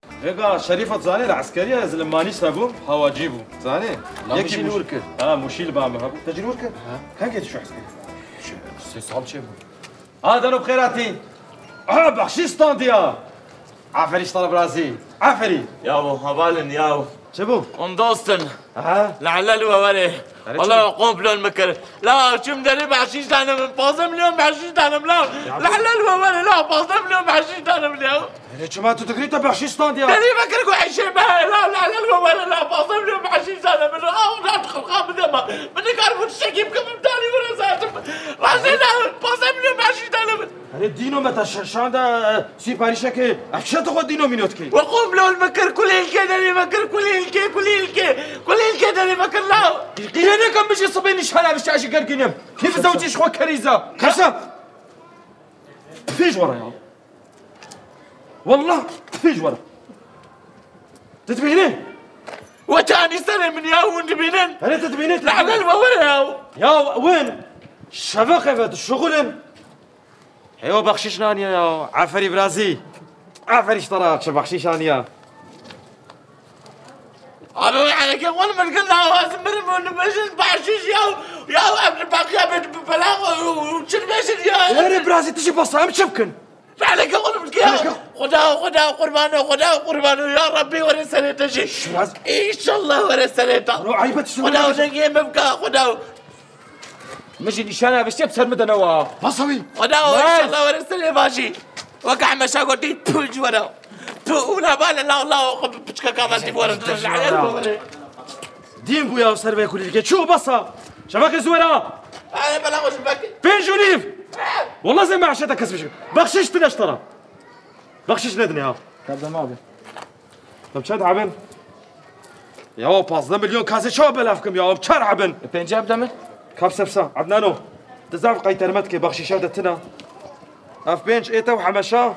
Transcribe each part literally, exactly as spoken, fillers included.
Vêga Şerîfo zanî li eskeriya ez li Manîsa bûm, hawacî bû. Zanî? La Yekî min jî muş-, nûr kir. Ha, mûşî li ba min hebû. Te jî nûr kir? Ha. Kengê tu çû eskeriya? Sê sal çêbû. Ha, dano bi xêr hatî. Aha, bexşîş standiya. Aferî ji te re birazî. Aferî. Yaw, hevalin yaw. Çi bû? Hûn dost in. Aha. Lehlel we were. Erê, wala çi? Komplo min kir. La, çim derê behşîş dane min. Pazdeh milyon behşîş dane min la. Ya, lehlel we were la, pazdeh milyon behşîş dane min ya. Erê, çima tu digrî te behşîş standiya? Derî me kir ku eşê me. La, lehlel we were la, pazdeh milyon behşîş dane min. Aw, la, xelqa bide me. Min nikar bû tiştekî bikim, min danî were zatim. Razê la, pazdeh milyon behşîş dane min. Erê dîno me te ş-, şanda, e, sîparîşekê, ev çi tu xwe dîno mîno dikî? We qomlol me kir, kulîlkê derê me kir, kulîlkê, kulîlkê, kulîlkê derê me kir la. Qîrê nekem, min jî sibê nîşana bişte, ez jî gergînim. Kî bi zewcî ji xwe kerîza. Kasa. Pîş were ya. Wallah pîş were. Tu dibînî? We tanî serê min ya, hûn dibînin? Erê tu dibînî, tu dibînî. Lehlel we were ya. Ya win. Şeveqê ve dişuxulin. Heyo bexşîş naniye ya. Aferî birazî. Aferî ji te re, çi bexşîş aniye. Abi, we aleke wan min kir, la ez mirim, hûn dibêjin bexşîş ya. Ya, em baqiya bê bela û çi dibêjin ya. Erê birazî, tu jî basa, em çi bikin? Aleke wan min kir ya. Aleke. Xuda, Xuda qurbano, Xuda qurbano, ya Rabbî were serê te jî. Şiraz. Înşallah were serê te. Ro, eybe tiştî Xuda were. Dengê min bika, Xuda. Min jî nîşana biştê bi ser min de newa. Basa wî. Xweda o, bas. Înşallah were serê vajî. Weke Emeşa gotî, tu ji were. Tu û la bale la la xwe bi piçka kavatî were. Dîn bû ya ser vê kulîlkê. Çû basa. Şevakê zû were. Ay, bela xwe şevakê. Pênc û nîv. Wallah zê meşe te kes bişik. Bexşiş tine ji te re. Bexşiş nedin ya. Kerdem abi. Ev çend hebin? Ya pazdeh milyon kasê çawa belav kim ya? Ev çar hebin. E, pêncî heb de min. Kap sepsa. Adnano. Dizaf qaytermet ke bexşîşa de tina. Ev pênc ê te û Hemeşa.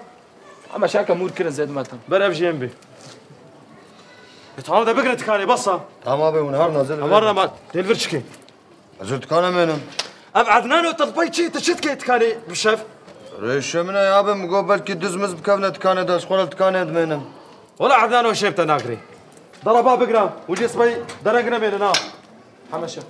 Hemeşa ke mûr kirin zêdmetin. Ber ev jî em bi. E, tamam de bigre tikanê, basa. Tamam abi, hûn her nazir. Tamam, tamam. Têl vir çikê. Ez li tikanê mênim. Ev Ednan û Tilpay çi? Tu çi dikê tikanê bi şev? Rêşe min e ya, bi min got belkî diz miz bikevne tikanê de, ez xwe li tikanê dimênim. Wela Ednan û şêv te nagirê. Dara ba bigira, û cê sibay dereng nemênin ha. Hemeşe.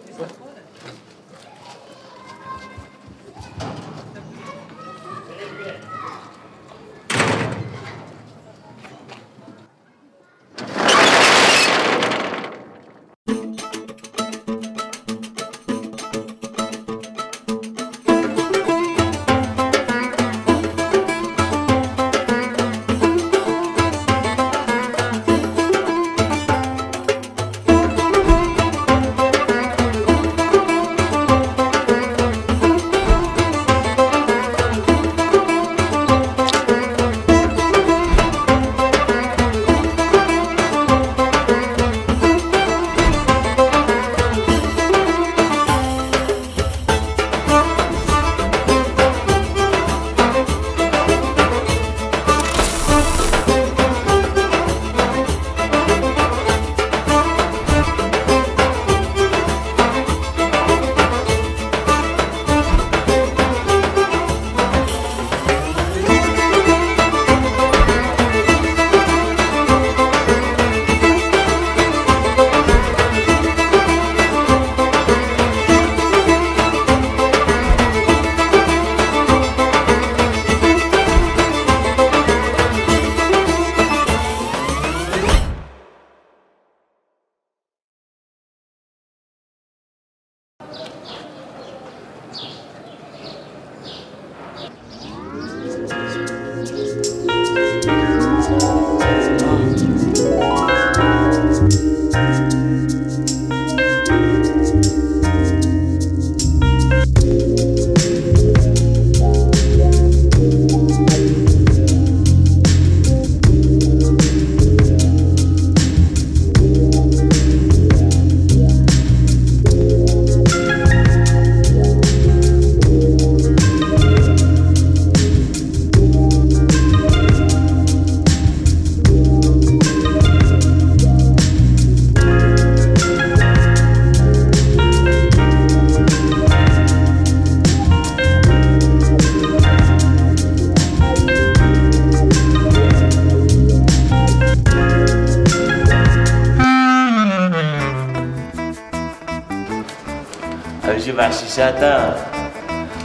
Behşîşa te.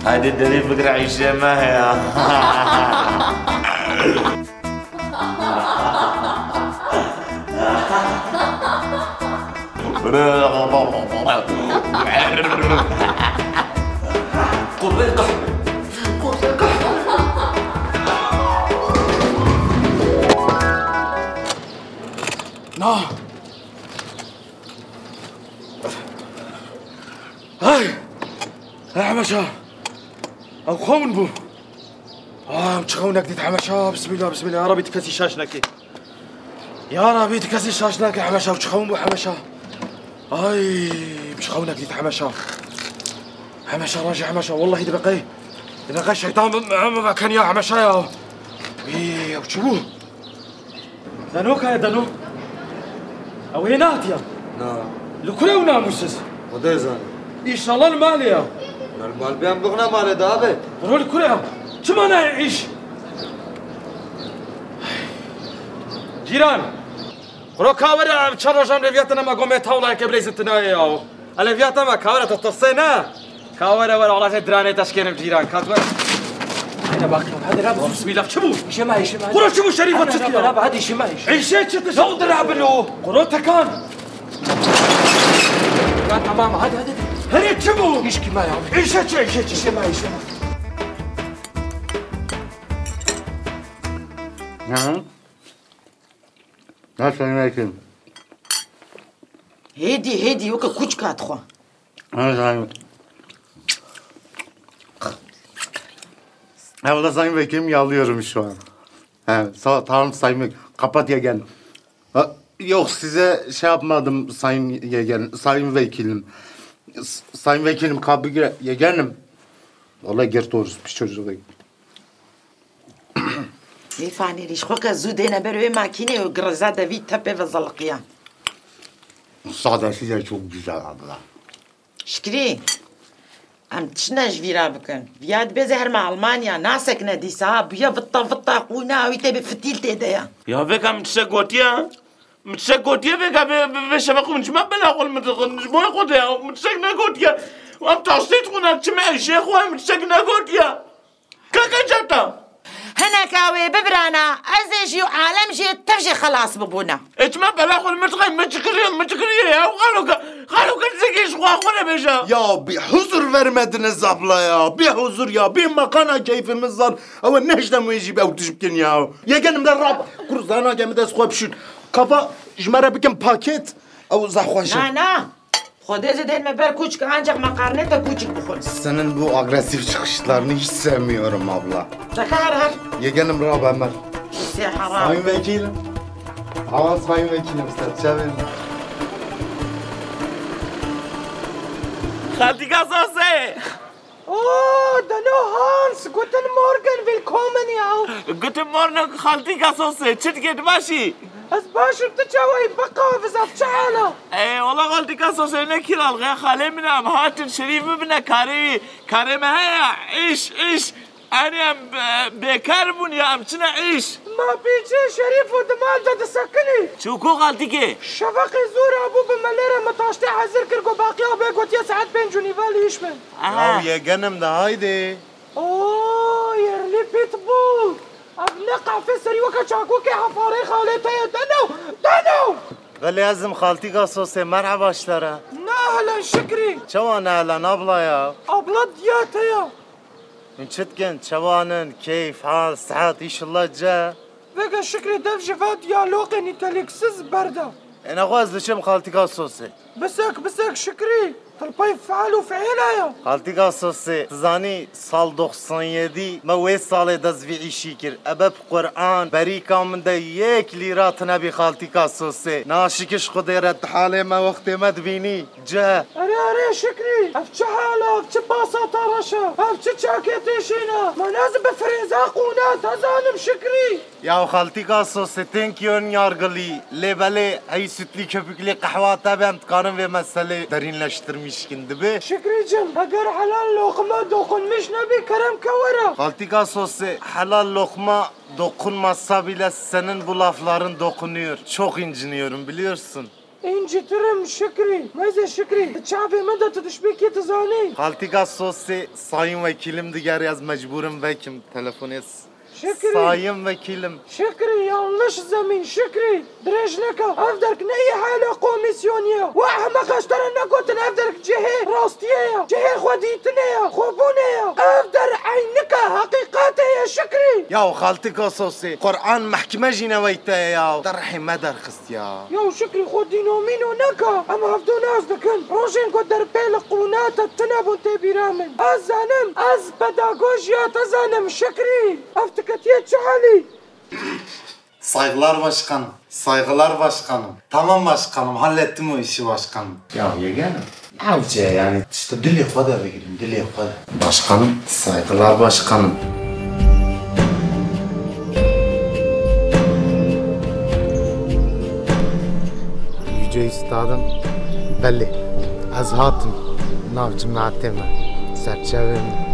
Hadi derî bigire îşê me heye. Qurê qehwê. Qurê qehwê. Na. Ay! Ay, Hemeşa! Ew xewn bû. Ah, çi xewnek dît Hemeşa. Bismillah, bismillah. Ya Rabbi, tu kesî şaş nekî. Ya Rabbi, tu kesî şaş nekî Hemeşa. Çi xewn bû Hemeşa. Ay, çi xewnek dît Hemeşa. Hemeşa, rajî Hemeşa. Wallahî dibe qey. Dibe qey şeytan bi, bi, bi, bi keniya Hemeşa ya. Ey, ew çi bû? Dano kaya Dano? Ew hê nehatiya? Na. Li kure ew namûsiz? Xwedê zanî. Înşallah li malê ya. Na, li mal biyan bixne malê de abi. Xuro li kure ya? Çima nayê îş? Cîran. Xuro ka were em çar rojan rêviyatine me gomê tawlayeke bileyzin tu nayê ya. Eleviyata me ka were tu tirsê ne. Ka were were, wala jê diranê te şikênim cîran. Ka tu were. Hadi bak, hadi Rab, bismillah. Çi bû? İşe ma, işe ma. Quro çi bû Şerîfo, çi diye? Rab, hadi işe ma, işe. Eşe çi tu? Ya da Rab lo. Quro tekan. Ya tamam, hadi, hadi. Here çi bû? İş kime ya? Eşe çi, eşe çi? İşe ma, işe ma. Hı. Nasıl yemekim? Hêdî, hêdî, weke kûçika dixwe. Ha, Sayın. Ha, valla Sayın Vekilim, yalıyorum şu an. Ha, sağ ol, tamam Sayın Vek-, kapat yegen. Ha, yok, size şey yapmadım Sayın Yegen, Sayın Vekilim. S-, Sayın Vekilim, kapı gire-, yegenim. Vallahi gert doğrusu bir çocuk. Ê fanîrî, ji xwe ke zû dêne ber wê makînê û gireza devî tepê ve zeliqiyan. Sadesi de çok güzel abla. Şikrî, em tiştine ji vîra bikin. Viya dibê zê herme Almanya, nasekine dîsa, ha, bûye vitta vitta qûna, wî tê bi fitîl tê de ya. Ya vêka min tiştek gotiye? Min tiştek gotiye vêka vê, vê, vê şeveqê min çima bela xwe li min dixin? Ji bo xwe de ya, min tiştek negotiye. Em taştê dixwin, çime eşê xwe, min tiştek negotiye. Kaka çata. Hineka wê bibirana, ez ê jî û alem jî tev jê xelas bibûna. E, çima bela xwe li min dixin, min çi kiriye, min çi kiriye ya? Xaloka, xaloka, zikê ji xwe xwe nebêje. Ya bir huzur vermediniz abla ya. Bir huzur ya. Bir makana keyfimiz var. Ew nehişte min jî ew tişt bikin ya. Yegenim de rab, kurzana gemi dest xwe bişûn. Kafa ji me re bikin paket. Ew zehxweş e. Na, na. Xwedê zê dên me ber kûçik, ancak makarnê te kûçik bixwin. Senin bu agresif çıkışlarını hiç sevmiyorum abla. Zeka her her. Yegenim rab Emer. Sê heram. Sayın Vekilim. Ama Sayın Vekilim, serçe verin. Xaltika Sosê. Oh, Dano Hans, guten Morgen, willkommen ya. Guten Morgen, Xaltika Sosê, çi dike, tu baş î? Ez baş im, tu çawa yî? Biqaviz, ev çi hal e? Ê, wala Xaltika Sosê, ne kîral, xalê min e, em hatin şerîf bibine karê wî. Karê me heye, îş, îş. Erê, em, e, bêkar bûn ya, em çine îş. Ma pîçê Şerîf û di mal de disekinî. Çû ku Xaltikê? Şeveqê zû rabû bi me lê re, min taştê hezir kir, got baqiya bê, gotiye saet pênc û nîva li îş bin. Aha. Ya yegenim de haydi. Oo, yerli pitbull. Ev ne qehfê serî weke çakokê hefarê xalê te ye. Dano, Dano! Belê ez im Xaltika Sosê, merheba ji te re. Nehlen Şikrî. Çawa nehlen abla ya? Abla diya te ya. Hûn çi dikin? Çawa nin? Keyf, hal, sihet, înşallah ce. Vêga Şikrî dev ji va diyaloqê nîteliksiz berda. Ê nexwe ez diçim Xaltika Sosê. Bisek, bisek Şikrî. Tilpey feal û feêl heye. Xaltika Sosê, tu zanî sal doksan yedi me wê salê dest vî îşî kir. Ebe bi Quran, berîka min de yek lîra tune bî Xaltika Sosê. Naşikiş Xwedê re tu halê me wextê me dibînî. Cih. Erê, erê, Şikrî, ev çi hal e, ev çi pasata reş e, ev çi çakê têşîne? Ma nez bi firêza qûna, te zanim Şikrî. Ya Xaltika Sosê, thank you, ön yargılı. Lê belê, hey sütlü köpüklü qehwa te be, em dikarin vê meselê derinleştirmiş kin dibi. Şikrî cim, eger helal loqma dokunmiş nebî, kerem ke were. Xaltika Sosê, helal lokma dokunmasa bile senin bu lafların dokunuyor. Çok inciniyorum, biliyorsun. Încîtirim Şikrî. Meze Şikrî. Di çavê min de tu dişbîkî dizanî. Xaltîka Sosê, Sayın Vekilim digerî, ez mecbûrim vekim telefonê. Şikrî. Sayın Vekilim. Şikrî, yanlış zemîn, Şikrî. Dirêj neke. Ev derg ne îhale komîsyonî ye. We ehmeqa ji te re negotin ev derg cihê rastiyê ye. Cihê xwedîtinê ye. Xwebûnê ye. Ev der eynik e, heqîqetê ye, Şikrî. Ya xaltîka Sosê. Quran mehkime jî ne wey te ye ya. Derhê me derxist ya. Ya Şikrî, xwe dînomîno neke. Em hevdu nas dikin. Rojên ku derpê li qûna te tune bûn tê bîra min. Ez zanim, ez pedagojiya te zanim, Şikrî. Ev tu ketiye çi halî? Saygılar başkanım. Saygılar başkanım. Tamam başkanım, hallettim o işi başkanım. Ya yegene. Avcı yani işte dilê xwe de vegirin, dilê xwe de. Başkanım, saygılar başkanım. Yüce Üstadım, belê, ez hatim nav cemaatê me, serçevê min.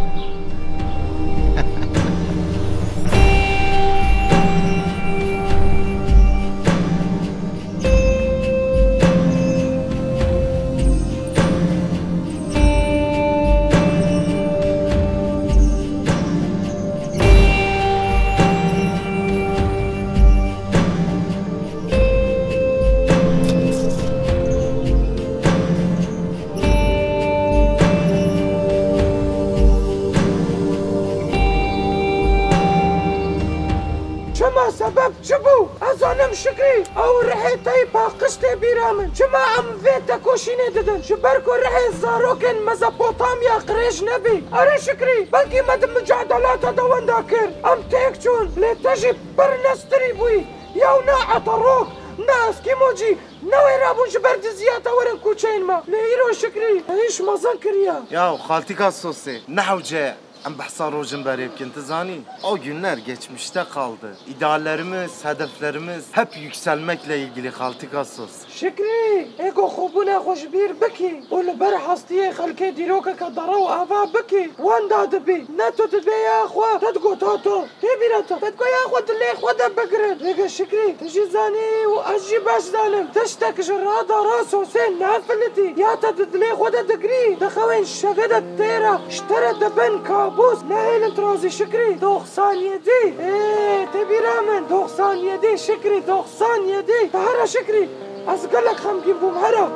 Çima, sebeb çi bû? Ez zanim Şikrî, ew rihê te yî paqij tê bîra min. Çima em vê tekoşînê didin? Ji ber ku rihê zarokên Mezopotamya qirêj nebî. Erê Şikrî, belkî me di mucadelata de wenda kir. Em têk çûn, lê te jî pir nestirî bûyî. Yaw ne Atarok, ne Eskîmocî, ne wê rabûn ji ber diziya te werin kûçeyên me. Lê îro Şikrî, te îş mezin kiriye. Ya xaltîka Sosê, ne hewce ye. Em behsa rojin berê bikin, tu zanî? O günler geçmişte kaldı. İdeallerimiz, hedeflerimiz hep yükselmekle ilgili, xaltîka Sos. Şikrî, ê ku xwebûna xwe ji bîr bikî û li ber hestiyê xelkê dîrokeke dere û ava bikî, wenda dibî. Ne tu dibê ya xwe, te digot ha to. Tê bîra te, te digot ya xwe dilê xwe de bigirin. Rêge Şikrî, tu jî zanî û ez jî baş zanim. Tiştek ji rada ra Sosê nefilitî. Ya te di dilê xwe de digirî, di xewên şevê de tê re, ji te re dibin kabûs. Nehêlin tu razî Şikrî. Doxsan yedî. Ê, tê bîra min. Doxsan yedî Şikrî, doxsan yedî. Te here Şikrî. Ez gelek xemgîn bûm, here.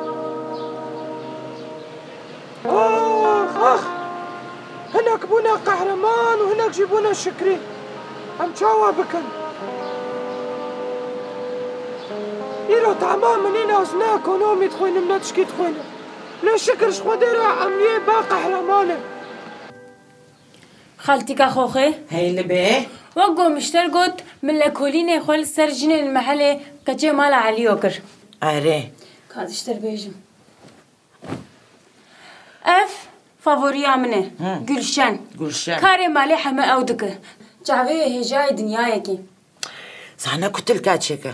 Ax, ax! Hinek bûne qehreman û hinek jî bûne Şikrî. Em çawa bikin? Îro tahma min nîne, ez ne ekonomî dixwînim, ne tişkî dixwînim. Lê şikir ji Xwedê re em yê ba qehreman in. Xaltîka Xoxê. Hey li bê. Wek gomişter got, min lekolînê xwe li ser jinên mehelê keçê mala Elîyo kir. Erê. Ka ez ji te re bêjim. Ev favoriya min e. Hı. Gülşen. Gülşen. Karê malê heme ew dike. Çavê wê hêjayê dinyayekî. Zane kutilka çêke.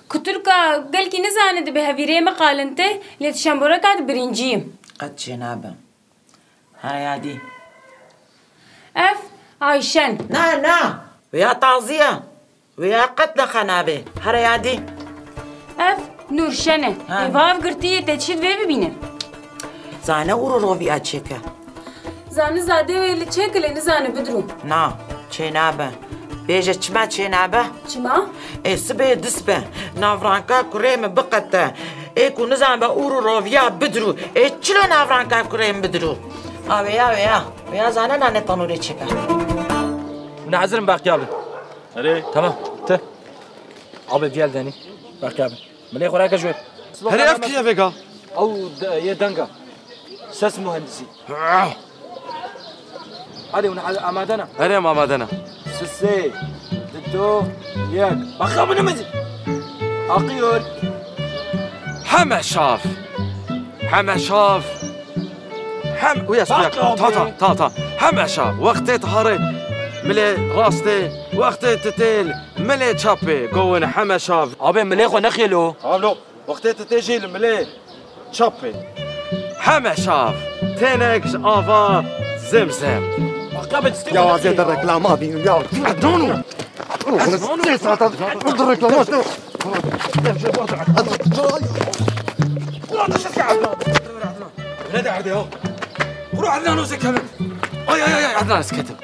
Kutilka gelkî nizane dibe hevirê me qalin tê, lê di şemboreka di birinciyim. Qet çênabe. Here ya dî. Ev Ayşen. Na, na. Wê ya tazî ye. Wê ya qet nexe nabê. Here ya dî. Ev Nûrşen e. Ha. Ê vav girtî yê te çi divê bibîne? Zane û roviya çêke. Zane zadê wê li çêke lê nizane bidrû. Na, çênabe. Bêje çima çênabe? Çima? Ê sibê dist be. Navranka kurê min biqete. Ê ku nizane be ûr û roviya bidrû. Ê çilo navranka kurê min bidrû? A wê ya, wê ya. Wê ya zane nane tanûrê çêke. Hûn hazir in, baqiya bin. Erê. Tamam, tê. Abi, viya li denî. Baqiya bin. Milê xwe rake ji wê. Herê ev kî ye vêga? Ew de-, yê denga. Ses mühendisi. Hadi, hûn a-, amade ne? Herê, em amade ne. Sisê, dido, yek. Baqiya bin, nemezî. Akıyor. Heme şav. Heme şav. Hem, uya, uya. Bak abi. Ta, ta, ta, ta. Heme şav. Wextê tu harê milê rastê, wextê tu tê milê çapê. Govin heme şav. Abi, milê xwe nexêlo. Ablo, wextê tu tê jî li milê çapê. Heme şav. Tênek ji ava zimzim. Bak abi, distê xwe nexêlo. Ya, ez ê di reklama bînim, ya. Edonu. Edonu. Sê saeta di reklama. Ulan, dişt ke Ednan. Ne derdi ya? Kuro Ednan, o zekemin. Ay, ay, ay, ay, Ednan, ez ketim.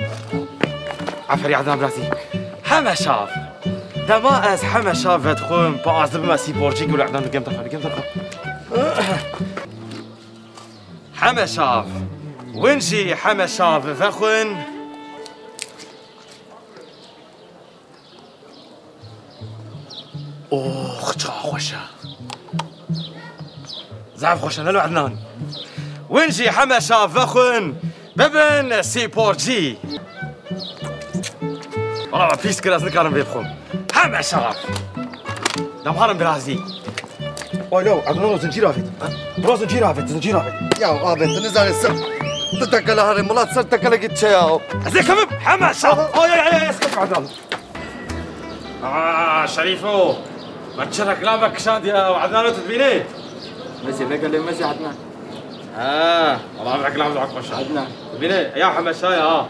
Aferî Ednan birazî. Heme şav. Dema ez heme şav vedixwim, pa ez dibime sîporcî, gul Ednan, digem daxwe, digem daxwe. Heme şav. Win jî heme şav vexwin. Ox, çawa xweş e. Zaf xweş e, ne lo Ednan? Win jî heme şav vexwin, bibin sîporcî. Wala me pîs kir, ez nikarim vê bixwim. Heme şav. Demarim birazî. Alo, Ednan, o zincîr avêt. Bro, zincîr avêt, zincîr avêt. Ya avêt, tu nizanî ser. Tu tekele herê milat ser tekele git çe ya. Ez ê kevim, heme şav. Ay, ay, ay, ay, ez kevim, Ednan. Aa, Şerîfo. Me çi reklameke kişandiye, Ednano tu dibînî? Mezê, vegelê mezê Ednan. Ha, wala ev reklam zaf xweş e. Ednan. Dibînî, ya heme şav ya.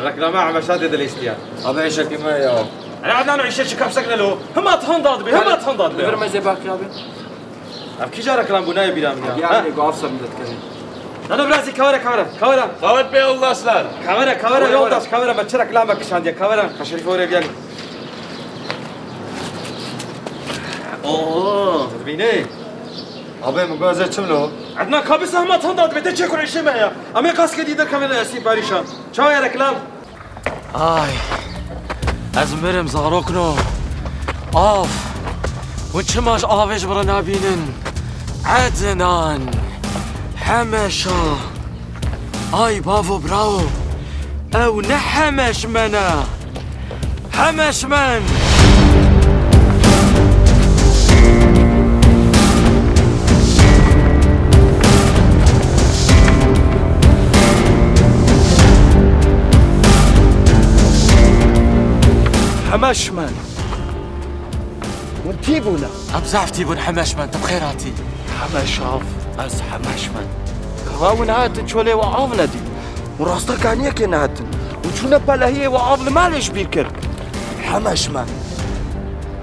Reklama heme şav tê dilîstiye. Abi, îşekî me ya. Hele Ednano, îşê çi kapsek ne lo. Hima tihan dad be, hima tihan dad be. Vir mezê Baqî abi. Ev kîja reklam bû, nayê bîra min ya. Ya, ha? Abi, go afser min dikevin. Nano birazî, kawere, kawere, kawere. Davet be yoldaşlar. Kawere, kawere, yoldaş, kawere, me çi reklameke kişandiye, kawere. Ka Şerîfo were biyalî. Oo. Dibînî? Abi, min got ez ê çim lo. Ednan, ka bi zehmet handa dibê, te çê kur îşê me ya. Em ê kaskê dî derkevin, e, sîparîşan. Çawa ye reklam? Ay, ez mirim zarokno. Av. Hûn çima ji avê ji min re nabînin? Ednan. Heme şav. Ay bavo, bravo. Ew ne Hemeşmen e. Hemeşmen. Hemeşmen. Hûn tî bûne. Em zaf tî bûn Hemeşmen, tu bi xêr hatî. Heme şav, ez Hemeşmen. Ka hûn hatin çolê we av nedît. Û rasta kaniyekê nehatin. Û çûne pelehiyê we av li malê ji bîr kir. Hemeşmen.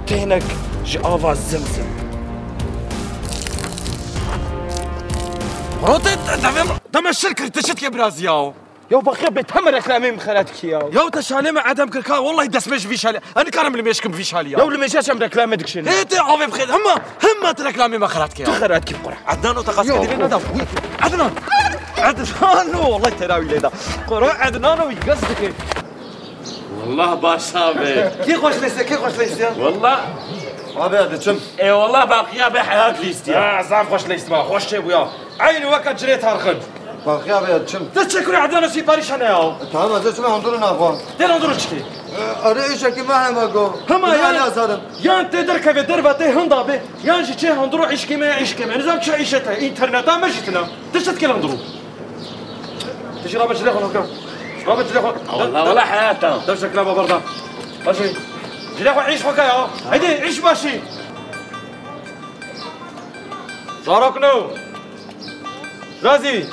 Tênek ji ava zimzim. Rote, te, te, te, te me şir kir, te şit ke biraz ya. Ya Baxiya bê, te me reklamê min xera dikî ya. Ya te şalê me edem kir ka, wellahî dest me ji vî şalê. Ez nikarim li mêşkim vî şalî ya. Ya li mêşa çem reklamê dikişîne. Hê tê avê bixêr, hema, hema tu reklamê me xera dikî ya. Tu xera dikî bi Qur'an. Ednano te qas kedî vê neda. Ednan. Ednano, wellahî terawî lê da. Qur'an Ednano wî gaz dikî. Wallah baş abi. Kî xweş lêste, kî xweş lêste ya? Wallah. Abi hadi çim. E wallah Baqiya be hayat lîstiya. Ha, zaf xweş lêstima, xweş çê bûya. Eynî weke cirê tarxin. Baqiya be çim. Te çekure Ednano sîparîş hene ya. E, tamam, ez çim hundur naxwa. Tê hundur çikî? E, are îşekî me hema go. Hema ya. Yan tê derkeve derve tê hinda be. Yan jî çê hundur îşkê me ya îşkê me. Nizam çi îşe te. Înterneta me jî tine. Tişt kê hundur. Tişt rabe cilê xwe naka. Rabe cilê xwe. Wallah, wallah hayata. Dev şekla babarda. Başî. Cilê xwe îş xwe ka ya. Hadi îş başî. Zarokno. Razî.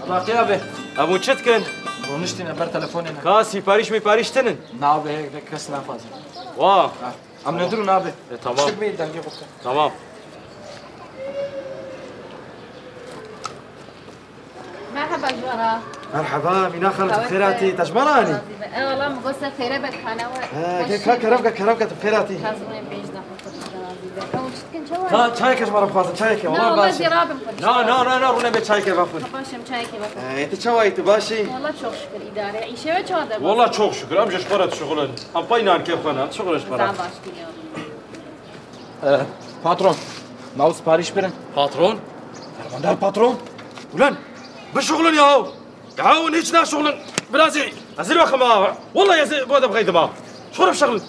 Baqiya be. Ev çi dikin? Rûniştîne ber telefonê ne. Ka sîparîş mîparîş tinin? Na be, kes naxwaze. Wa. Ha. Em nedirûn abi. E, tamam. Çıkmayın, dengê xwe bike. Tamam. Merhaba Jora. Merhaba, Mîna xanim, tu xêr hatî, te ji me re anî? E, wala min got ser xêre be, xane we. He, ke, ka kerem ke, kerem ke, tu xêr hatî. Lazim e, pênc dakika. Ew çi dikin, çawa? Ka çayeke ji me re bixwazin, çayeke, wala baş e. Na, na, na, na, rûne bê çayeke vexwin. Baş e, em çayeke vexwin. E, tu çawa yî, tu baş î? Wala çok şükür, idare. Îşe we çawa devam? Wala çok şükür, em jî ji xwe re dişuxulin. Em pey nankê xwe ne, dişuxulin ji xwe re. Zaf baş kiriye. E, patron, nav sipariş birin. Patron? Fermandar patron. Ulan, bişuxulin ya. Ya hûn hiç naşuxulin. Birazî, ez ê wexim ha. Wallahî ez ê bo de bixeydim ha. Şuxul bişuxulin.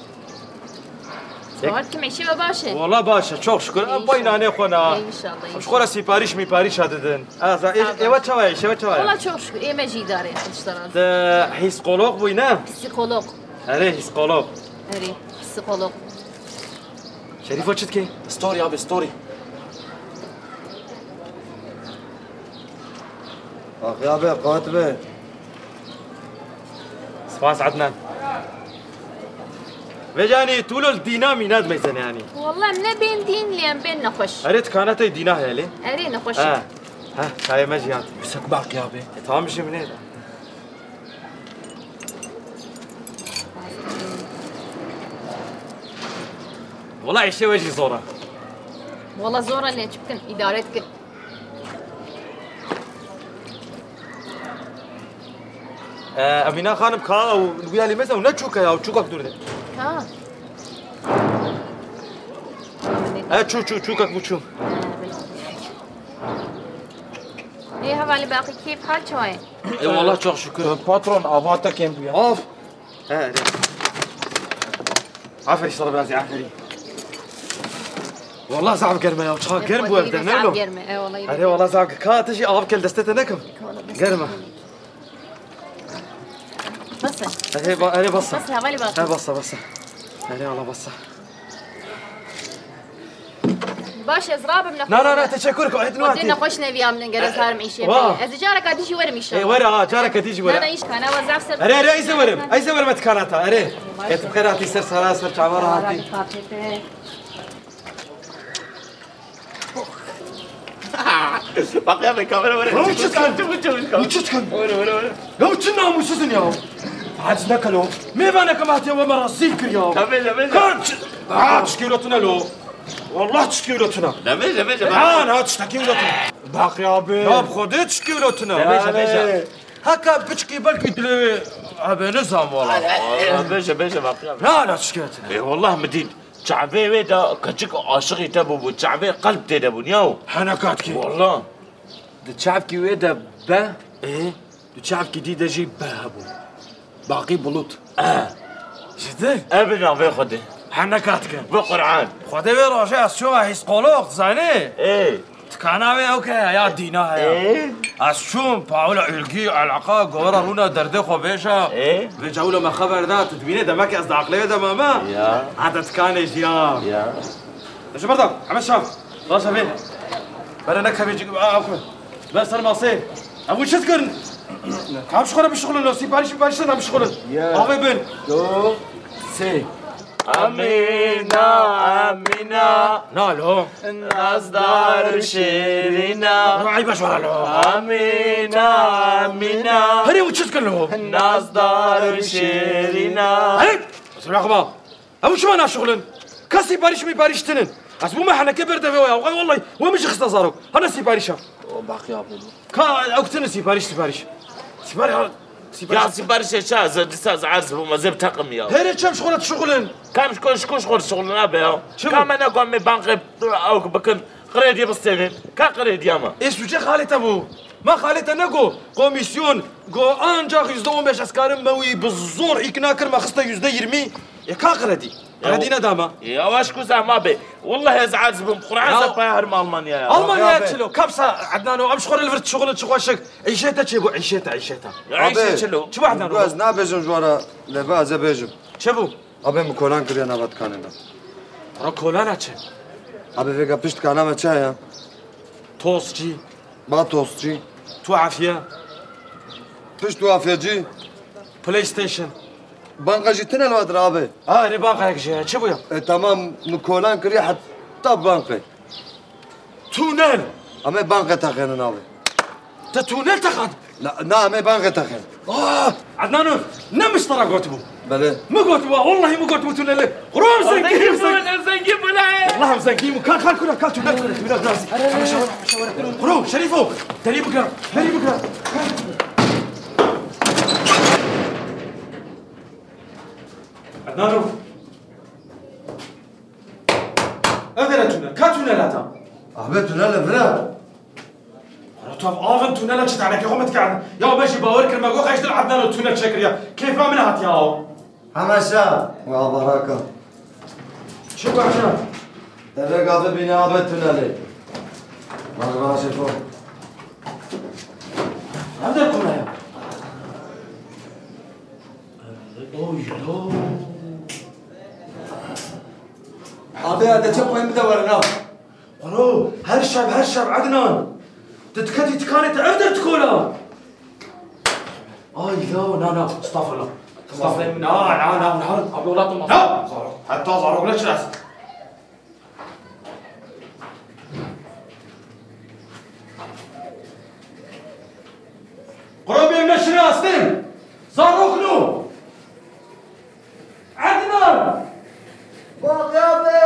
Saat kim, îşe we baş e? Wala baş e, çok şükür. Em pey nanê xwe na. Înşallah. Em ji xwe re sîparîş mîparîş didin. Ez, ê, ê we çawa ye, îşe we çawa ye? Wala çok şükür, ê me jî îdare ye, Xwedê ji te razî. Te hîskolog bûyî ne? Psîkolog. Erê, hîskolog. Erê, psîkolog. Şerîfo çi dikê? Story abi, story. Ax ya be, qat be. Spas Ednan. Vêca yanî tu wilo li dîna mîna dimeyzene yanî. Wallah em ne bên dîn lê em bên nexweş. Erê tikana te dîna heye lê. Erê nexweş e. Ha. Ha, çayê me jî hat. Misek baqî abi. E, tamam jî min ê de. Wala îşê we jî zor e. Wala zor e lê çi bikin, îdare dikin. Ee, Emîna Xanim, ka ew li wî alî meze û ne çûk e ya, çûkek dûr de. Ka? E, çû, çû, çûkek bû çû. Ê hevalî baqî kêf hal çawa ye? Ê wallah çok şükür. Patron, ava te kêm bûye. Of! He, erê. Aferî sana biraz, aferî. Wallah zaf germ e ya, çawa germ bû evde, ne lo? Germ e, e, wallah. Erê, wallah zaf germ. Ka tu jî av kel destê te nekim. Germ e. Bas e. Erê, ba-, erê, bas e. Bas e, hevalî bas. He, bas e, bas e. Erê, wallah bas e. Baş, ez rabim nexweş. Na, na, na, teşekkür ederim. Xwedê nexweş neviya min, ger ez harim îşê. Wa. Ez careka dî jî werim îşe. Ê, were ha, careka dî jî were. Na, na, îş kana, wa zaf ser. Erê, erê, ez ê werim. Ez ê werim tikana te, erê. Ê, tu xêr hatî ser sara, ser çava hatî. Bak ya, ben kamera var. Lan çi dikin? Çabuk, çabuk, çabuk. Lan çi dikin? Öyle, öyle, öyle. Ya çi namussuzun ya. Aciz ne kalo. Mêvaneke me hatiye we me rezîl kir ya. Tabii, tabii. Kan çi-, ha, çi kilo tune lo. Wallah çi kilo tune. Tabii, tabii, tabii. Ha, na, çi kilo tune. Bak ya abi. Ya bi Xwedê çi kilo tune. Tabii, tabii, tabii. Heka piçkî belkî dilê wê. Abi ne zam wala. Beje, beje, bak ya. Na, na, çi kilo tune. E, wallah midîn. Çavê wê de keçik aşiqî te bûbû, çavê qelb tê de bûn, yaw. Hene katkî. Wallah. Di çavkî wê de be, ê, di çavkî dî de jî be hebû. Baqî bulut. E. Ji dir? E bi navê Xwedê. Hene katkin. Bi Qur'an. Xwedê wê rojê ez çûme hîskolog, zanî? Ê. Tikana wê ew ke ya dîna heye. Ê? Ez çûm, Paula ilgi, elaka, govera rûna derdê xwe bêje. Ê? Vê cewlo me xeber da, tu dibînê demek ez di aqlê wê de mame. Ya. Heta tikanê jî ya. Ya. Ji ber de, Emed Şah. Baş e vê. Bere nekevê cik, a, a, ku. Ber ser masê. Ev çi dikirin? Kam ji xwe re bişixulin, lo sîparîş, sîparîş ne bişixulin. Ya. Avê bin. Do, sê. Amîna, Amîna. Na lo. Nazdar şêrîna. Ay baş wala lo. Amîna, Amîna. Herê û çi dikin lo? Nazdar şêrîna. Hey! Sura xwe. Ew çima naşixulin? Kesî parîş mî parîş tinin. Ez bûme heneke ber devê ya. Ay wallahi, we min jî xiste zarok. Hana sîparîşa. O bak ya beni. Ka ew tinin sîparîş, sîparîş. Sîparîş, ha, sîparîş. Ya sîparîşê çi ez dîsa ez erz bûm, ez ê biteqim ya. Herê çem şixula dişixulin. Kam şiko, şiko şixul dişixulin abi ya. Çi bu? Ka me ne gom me bankê ew bikin. Krediye bistênin. Ka krediya me. Ê sûcê xalê te bû. Ma xalê te ne go, komîsyon, go ancax yüzde on beş ez karim me wî bi zor îkna kir, me xiste yüzde yirmi. Ê ka kredî? Kredî neda me. Ya weş ku zehma bê. Wallahi ez aciz bûm. Quran ez paya herim Almanya ya. Almanya çilo? Kapsa Ednano, em ji xwe re li vir dişixulin çi xweşik. Îşê te çê bû, îşê te, îşê te. Ya îşê çilo? Çi bû Ednano? Ez nabêjim ji we re, lê be ez ê bêjim. Çi bû? Abê min kolan kiriye nava dikanê me. Ra kolana çi? Abê vêga pişt dikana me çi heye? Tostçî. Ba tostçî. Tu afiye. Pişt tu afiyecî. PlayStation. Banka jî tine li we dir abê. Ha, erê banka yek jî heye. Çi bû ya? E, tamam, min kolan kiriye heta banqê. Tûnel! Em ê banqê texênin abi. Te tûnel texand? Na, na, em ê banqê texênin. Ah, Ednano, ne min ji te re gotibû? Belê. Min gotibû, wallahî min gotibû tûnelê. Quro em zengîn, em zengîn. Em zengîn bûne. Wallah em zengîn bûn. Kal, kal, kura, kal, tûnel, tûnel, tûnel, tûnel. Heşe were, heşe were. Quro, Şerîfo, derî bigire, derî bigire. Ednano. Ev dere tûnel. Ka tûnel heta? Ahmet tûnel li vir e. Ara tu ev avin tûnela çi tenekê xwe min dikerdin? Ya me jî bawer kir me got xeş dil Ednano tûnel çekiriye. Kêfa min hatiye aw. Hemeşe. Wa baraka. Çi bahçe? Eve gavê bîne abi tûnelê. Bana bana şefo. Ev der kuna ya. Oy lo. Abi ya de çek koyun bir de var ha. Quro, her şev, her şev Ednan. Tu diketî tikanê te ev der dikola. Ay la, na, na, estağfurullah. Na, na, na, na. Abi, welatim. Na! Zarok. Heta zarok neşinas. Qurabê neşinastin. Zarok no. Ednan! Baqî abi!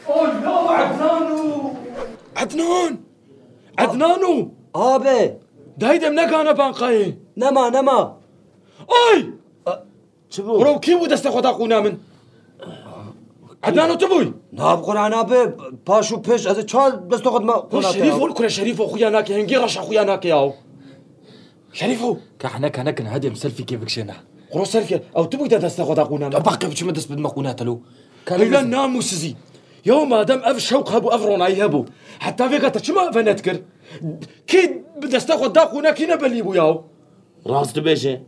Oy, ya Ednano! Ednan! Ednano! Abi! Dayê de em negane banqayê. Nema, nema. Oy! A, çi bû? Quro kî bû destê xwe da qûna min? Ednano tu bûyî? Na, bi Quran abi, paş û pêş, ez ê çawa destê xwe dima qûna te ya? Şerîfo, li kure Şerîfo, xuya nake, hingê reşa xuya nake ya. Şerîfo! Ka hene ka nekin, hadi em selfîkê bikişêne. Quro selfî, ew tu bûyî de destê xwe da qûna min? Baqê biçime dest bidime qûna te lo. Heyla namûsizî. Yaw madem ev şewq hebû, ev ronayî hebû. Heta vêga te çima venedikir? Kî bi destê xwe da qûna, kî nebelî bû yaw? Rast dibêje.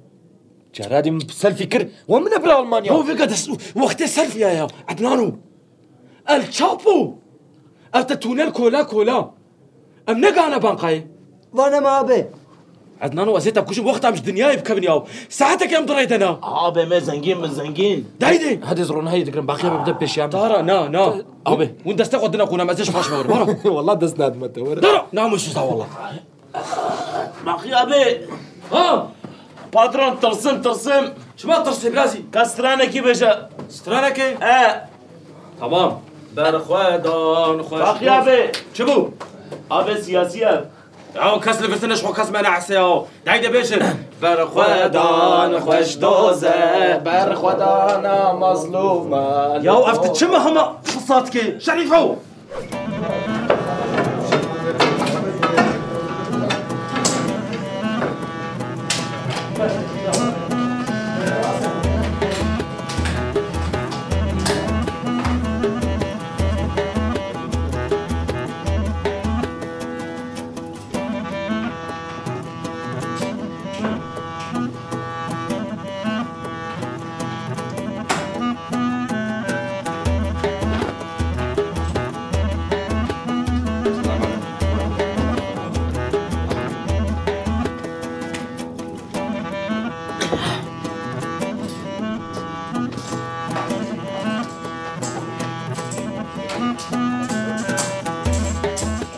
Cara dî min selfî kir. We min nebir Almanya. Yaw vêga dest, wextê selfî ya yaw. Ednano. El Chapo. Ev te tûnel kola kola. Em negane bankayê. Vane me abi. Ednano, ez ê te kujim, wexta em ji dinyayê bikevin yaw. Saetekê em di rê de ne. Abi me zengîn, min zengîn. Dayê de. Hadi ez ronahiyê dikirim, baqiya me bide pêşiya min. Tara, na, na. Abi. Hûn destê xwe dine qûna me, ez ê ji paş me werim. Bara. Wallah dest nadime te, were. Dara, namusuza wallah. Baqiya abi. Ha? Patron, tirsim, tirsim. Çima tirsê birazî? Ka stranekî bêje. Stranekê? E. Tamam. Berxwedan xweş. Baqiya abi. Çi bû? Abi siyasî ye. Ya kes li vir tine ji xwe kes me neese ya. Dayê de bêjin. Berxwedan xweş doze, berxwedana mazlûma. Ya ev tu çi me hema xisat kê? Şerîfo!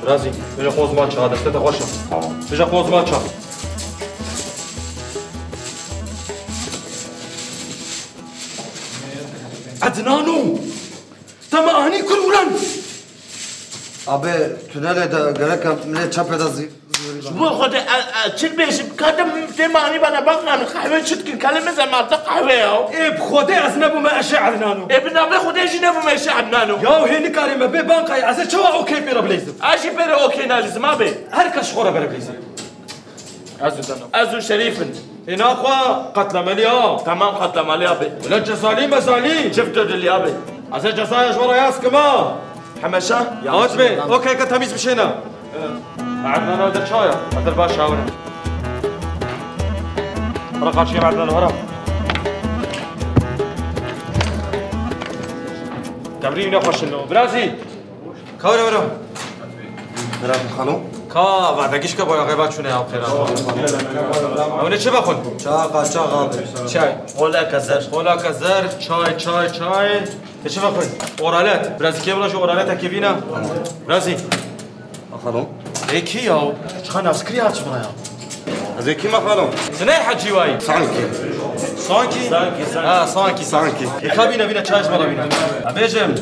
Razî, bêje xwe ziman çawa, destê te xweş e. Tamam. Bêje xwe ziman çawa. Ednano! Te me anî kur wiran? Abi, tunelê de gerek e milê çepê de zî-, zî-, Ji bo Xwedê, e, e, çi dibêjim? Ka te, te me anî bana bak, em qehwê çi dikin? Kelê min zemal te qehwê ya. Ê bi Xwedê ez nebûme eşê Ednano. Ê bi navê Xwedê jî nebûme eşê Ednano. Ya hê nikarê me bê bankayê, ez ê çawa okey pê re bileyzim? Ez jî pê re okey nalîzim abi. Her kes ji xwe re bere bileyzim. Ez û te ne. Ez û Şerîf in. Hêna xwe qetlemelî ha. Temam qetlemelî abi. Wele cezalî mezalî. Çift dilî abi. Ez ê cezaya ji we re yaz kim ha. Hemeşe? Hat bê. Okey ke temîz bişêne. Ednan ew de çaya. Edir baş hawine. Hara qaçiyem Ednan hara. Tebrî ne xweşin lo. Birazî. Ka were were. Bira xalo. Ka va de gişke boya xêba çûne ya xêra. Ew ne çi vexwin? Çaqa, çaqa abi. Çay. Xoleke zer. Xoleke zer, çay, çay, çay. Te çi vexwin? Oralet. Birazî kê bila ji oralet kevîna. Birazî. Xalo. Ê kî ya? Çiqa naskirî ya çima ya? Ez ê kî me xalo? Siney Hecî wayî. Sankî. Sankî? Sankî, sankî. Ha, sankî, sankî. Ê ka bîne, bîne, çay ji me re bîne. Em bêjim.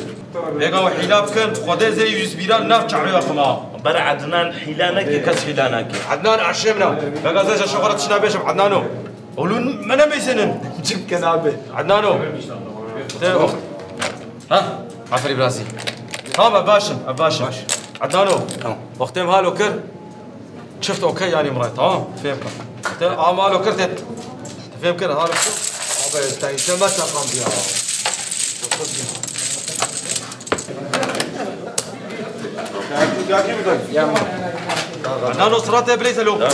Vêga we hîla bikin, Xwedê zê yüz bîran nav çavê we xima. Ber Ednan hîla neke, kes hîla nake. Ednan aşê min e. Vêga zê ji xwe re tişt nabêjim, Ednano. Oğlum, me nemêzinin. Çimke nabe. Ednano. Te o. Ha? Aferî birazî. Tamam, ev baş in, ev baş in. Baş. Ednano. Tamam. Wextê em halo kir. Çift okey yani Miray, tamam? Fêm kir. Te ama halo kir te. Te fêm kir, halo kir. Abi, te işte me çakan diye. Ednano, sıra te bileyse lo. Tamam.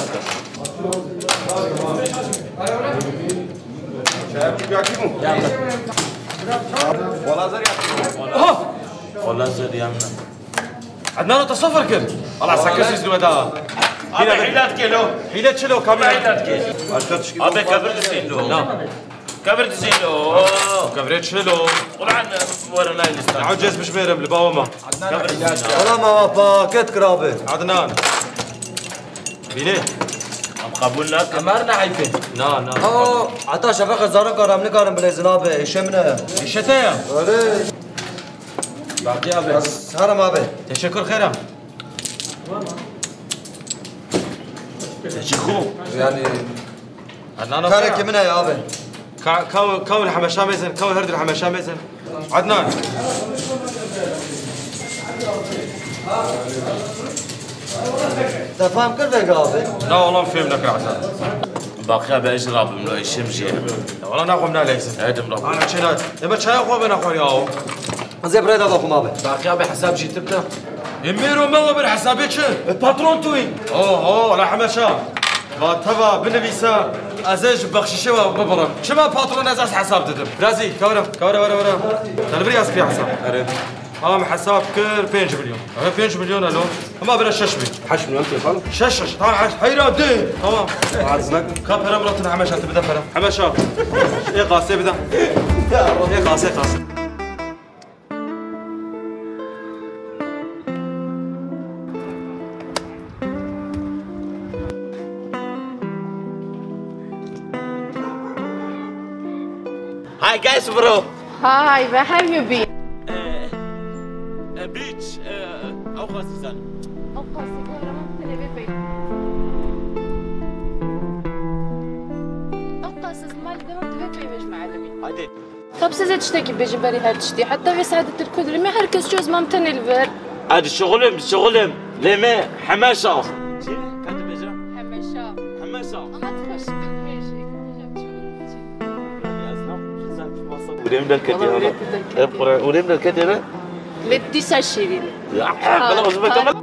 Aha! Wala zer yanına. Ednano, te sifir kir. Allah sakın siz dua da. Abi hîla dike lo. Hîle çi lo, kamera? Hîla dike. Abi kabir dike lo. Na. Kevir dizîno. Kevirê çilo. Ulan, were nayê lîstan. Ecez bijmêrim li bawa me. Kevir dizîno. Wala me paket kirabe. Adnan. Bîne. Em qebûl nakin. Em her ne heyfê. Na, na. Aa, heta şefeqê zarokan em nikarin bilêzin abi. Îşê min e. Îşê te ye? Erê. Baqî abi. Herim abi. Teşekkür xêr e. Teşekkür. Yani Adnan, karekî min e abi. Ka-, kaw-, kaw li hemeşa mêzin, kaw her du li hemeşa mêzin. Adnan. Te fam kir vêga abi? Na, oğlum, fêm nekir Adnan. Baqiya be, ez rabim lo, işim jê. Ya, wala naxwem naleysin. Edim rabim. Ana çênat. Ema çaya xwe be naxwar ya o. Ez ê birayê de daxwim abi. Baqiya be, hesab jî tip de. Ê mêro me we bir hesabê çi? E, patron tu yî. Oho, la hemeşa. Va teva binivîse, ez ê ji bexşîşê we bibirim. Çima patron ez, ez hesab didim? Razî, kawre, kawre, were, were. Te li vir yaz kiriya hesab. Erê. Tamam, hesab kir pênc milyon. Ev pênc milyon elo. Hema bire şeş bin. Heşt milyon tê xalo. Şeş, şeş. Tamam, heşt. Heyra de. Tamam. Aciz nakin. Ka pere Murat'ın hemeşa, tu bide pere. Hemeşa. Ê qasê bide. Ê qasê, qasê. Hi guys, bro. Hi, where have you been? Eh, eh, beach, eh, ew qasî zan. Ew qasî zan, tenê vê pey. Ew qasî zan, mal devam, divê pey vêj mealimî. Hadi. Tab size tiştekî bêjim berî her tiştî. Heta vê saetê tu li ku dirimî, her kes çû, ez mam tenê li vir. Ez dişixulim, dişixulim. Lê me hemeşa. Çi? Ka dibêje? Hemeşa. Hemeşa. Ama tu xweş dibêjî. Urêm derketiye hala. Hep Quran, urêm derketiye ne? Lê dîsa şîrîn e. Ya, ha, bana uzun ha.